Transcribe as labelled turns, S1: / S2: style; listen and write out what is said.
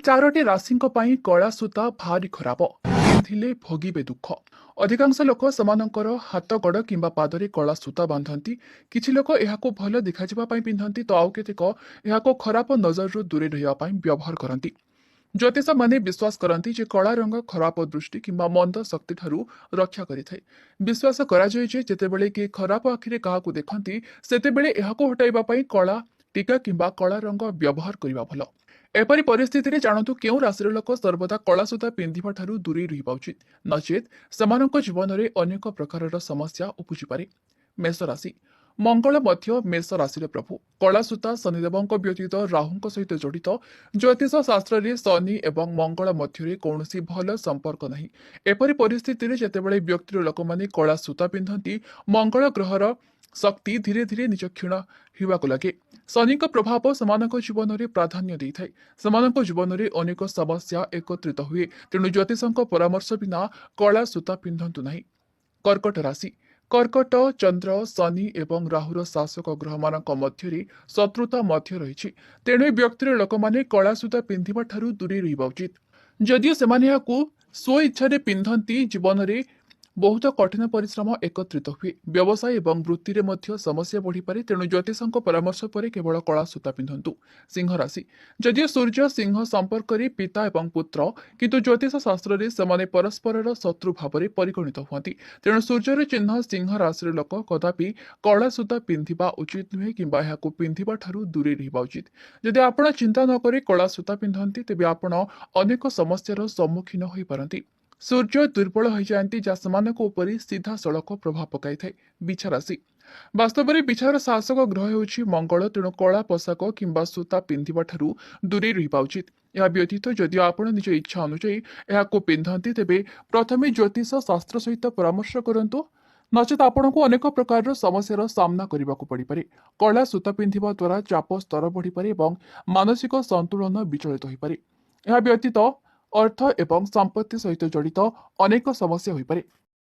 S1: ଚାରୋଟି ରାଶିଙ୍କ ପାଇଁ କଳା ସୂତା ଭାରି ଖରାପ, ପିନ୍ଧିଲେ ଭୋଗିବେ ଦୁଃଖ। ଅଧିକାଂଶ ଲୋକ ସେମାନଙ୍କର ହାତ, ଗୋଡ଼ କିମ୍ବା ପାଦରେ କଳା ସୂତା ବାନ୍ଧନ୍ତି। କିଛି ଲୋକ ଏହାକୁ ଭଲ ଦେଖାଯିବା ପାଇଁ ପିନ୍ଧନ୍ତି ତ ଆଉ କେତେକ ଏହାକୁ ଖରାପ ନଜରରୁ ଦୂରେଇ ରହିବା ପାଇଁ ବ୍ୟବହାର କରନ୍ତି। ଜ୍ୟୋତିଷମାନେ ବିଶ୍ୱାସ କରନ୍ତି ଯେ କଳା ରଙ୍ଗ ଖରାପ ଦୃଷ୍ଟି କିମ୍ବା ମନ୍ଦ ଶକ୍ତିଠାରୁ ରକ୍ଷା କରିଥାଏ। ବିଶ୍ୱାସ କରାଯାଏ ଯେ ଯେତେବେଳେ କିଏ ଖରାପ ଆଖିରେ କାହାକୁ ଦେଖନ୍ତି, ସେତେବେଳେ ଏହାକୁ ହଟାଇବା ପାଇଁ କଳା ଟୀକା କିମ୍ବା କଳା ରଙ୍ଗ ବ୍ୟବହାର କରିବା ଭଲ। ଏପରି ପରିସ୍ଥିତିରେ ଜାଣନ୍ତୁ କେଉଁ ରାଶିର ଲୋକ ସର୍ବଦା କଳା ସୂତା ପିନ୍ଧିବା ଠାରୁ ଦୂରେଇ ରହିବା ଉଚିତ, ନଚେତ୍ ସେମାନଙ୍କ ଜୀବନରେ ଅନେକ ପ୍ରକାରର ସମସ୍ୟା ଉପୁଜିପାରେ। ମେଷ ରାଶି। ମଙ୍ଗଳ ମଧ୍ୟ ମେଷ ରାଶିର ପ୍ରଭୁ। କଳା ସୂତା ଶନିଦେବଙ୍କ ବ୍ୟତୀତ ରାହୁଙ୍କ ସହିତ ଜଡ଼ିତ। ଜ୍ୟୋତିଷ ଶାସ୍ତ୍ରରେ ଶନି ଏବଂ ମଙ୍ଗଳ ମଧ୍ୟରେ କୌଣସି ଭଲ ସମ୍ପର୍କ ନାହିଁ। ଏପରି ପରିସ୍ଥିତିରେ ଯେତେବେଳେ ବ୍ୟକ୍ତିର ଲୋକମାନେ କଳା ସୂତା ପିନ୍ଧନ୍ତି, ମଙ୍ଗଳ ଗ୍ରହର ଶକ୍ତି ଧୀରେ ଧୀରେ ନିଜ କ୍ଷୀଣ ହେବାକୁ ଲାଗେ। ଶନିଙ୍କ ପ୍ରଭାବ ସେମାନଙ୍କ ଜୀବନରେ ପ୍ରାଧାନ୍ୟ ଦେଇଥାଏ। ସେମାନଙ୍କ ଜୀବନରେ ଅନେକ ସମସ୍ୟା ଏକତ୍ରିତ ହୁଏ। ତେଣୁ ଜ୍ୟୋତିଷଙ୍କ ପରାମର୍ଶ ବିନା କଳା ସୂତା ପିନ୍ଧନ୍ତୁ ନାହିଁ। କର୍କଟ ରାଶି। କର୍କଟ ଚନ୍ଦ୍ର, ଶନି ଏବଂ ରାହୁର ଶାସକ ଗ୍ରହମାନଙ୍କ ମଧ୍ୟରେ ଶତ୍ରୁତା ମଧ୍ୟ ରହିଛି। ତେଣୁ ଏହି ବ୍ୟକ୍ତିର ଲୋକମାନେ କଳା ସୂତା ପିନ୍ଧିବା ଠାରୁ ଦୂରେଇ ରହିବା ଉଚିତ। ଯଦିଓ ସେମାନେ ଏହାକୁ ସ୍ୱଇଚ୍ଛାରେ ପିନ୍ଧନ୍ତି, ଜୀବନରେ ବହୁତ କଠିନ ପରିଶ୍ରମ ଏକତ୍ରିତ ହୁଏ। ବ୍ୟବସାୟ ଏବଂ ବୃତ୍ତିରେ ମଧ୍ୟ ସମସ୍ୟା ବଢ଼ିପାରେ। ତେଣୁ ଜ୍ୟୋତିଷଙ୍କ ପରାମର୍ଶ ପରେ କେବଳ କଳା ସୂତା ପିନ୍ଧନ୍ତୁ। ସିଂହ ରାଶି। ଯଦିଓ ସୂର୍ଯ୍ୟ ସିଂହ ସମ୍ପର୍କରେ ପିତା ଏବଂ ପୁତ୍ର, କିନ୍ତୁ ଜ୍ୟୋତିଷ ଶାସ୍ତ୍ରରେ ସେମାନେ ପରସ୍ପରର ଶତ୍ରୁ ଭାବରେ ପରିଗଣିତ ହୁଅନ୍ତି। ତେଣୁ ସୂର୍ଯ୍ୟର ଚିହ୍ନ ସିଂହ ରାଶିର ଲୋକ କଦାପି କଳା ସୂତା ପିନ୍ଧିବା ଉଚିତ ନୁହେଁ କିମ୍ବା ଏହାକୁ ପିନ୍ଧିବା ଠାରୁ ଦୂରେଇ ରହିବା ଉଚିତ। ଯଦି ଆପଣ ଚିନ୍ତା ନ କରି କଳା ସୂତା ପିନ୍ଧନ୍ତି, ତେବେ ଆପଣ ଅନେକ ସମସ୍ୟାର ସମ୍ମୁଖୀନ ହୋଇପାରନ୍ତି। ସୂର୍ଯ୍ୟ ଦୁର୍ବଳ ହୋଇଯାଆନ୍ତି, ଯାହା ସେମାନଙ୍କ ଉପରେ ସିଧାସଳଖ ପ୍ରଭାବ ପକାଇଥାଏ। ବିଛା ରାଶି। ବାସ୍ତବରେ ବିଛାର ଶାସକ ଗ୍ରହ ହେଉଛି ମଙ୍ଗଳ। ତେଣୁ କଳା ପୋଷାକ କିମ୍ବା ସୂତା ପିନ୍ଧିବା ଠାରୁ ଦୂରେଇ ରହିବା ଉଚିତ। ଏହା ବ୍ୟତୀତ ଯଦି ଆପଣ ନିଜ ଇଚ୍ଛା ଅନୁଯାୟୀ ଏହାକୁ ପିନ୍ଧନ୍ତି, ତେବେ ପ୍ରଥମେ ଜ୍ୟୋତିଷ ଶାସ୍ତ୍ର ସହିତ ପରାମର୍ଶ କରନ୍ତୁ, ନଚେତ୍ ଆପଣଙ୍କୁ ଅନେକ ପ୍ରକାରର ସମସ୍ୟାର ସାମ୍ନା କରିବାକୁ ପଡ଼ିପାରେ। କଳା ସୂତା ପିନ୍ଧିବା ଦ୍ୱାରା ଚାପ ସ୍ତର ବଢ଼ିପାରେ ଏବଂ ମାନସିକ ସନ୍ତୁଳନ ବିଚଳିତ ହୋଇପାରେ। ଏହା ବ୍ୟତୀତ ଅର୍ଥ ଏବଂ ସମ୍ପତ୍ତି ସହିତ ଜଡ଼ିତ ଅନେକ ସମସ୍ୟା ହୋଇପାରେ।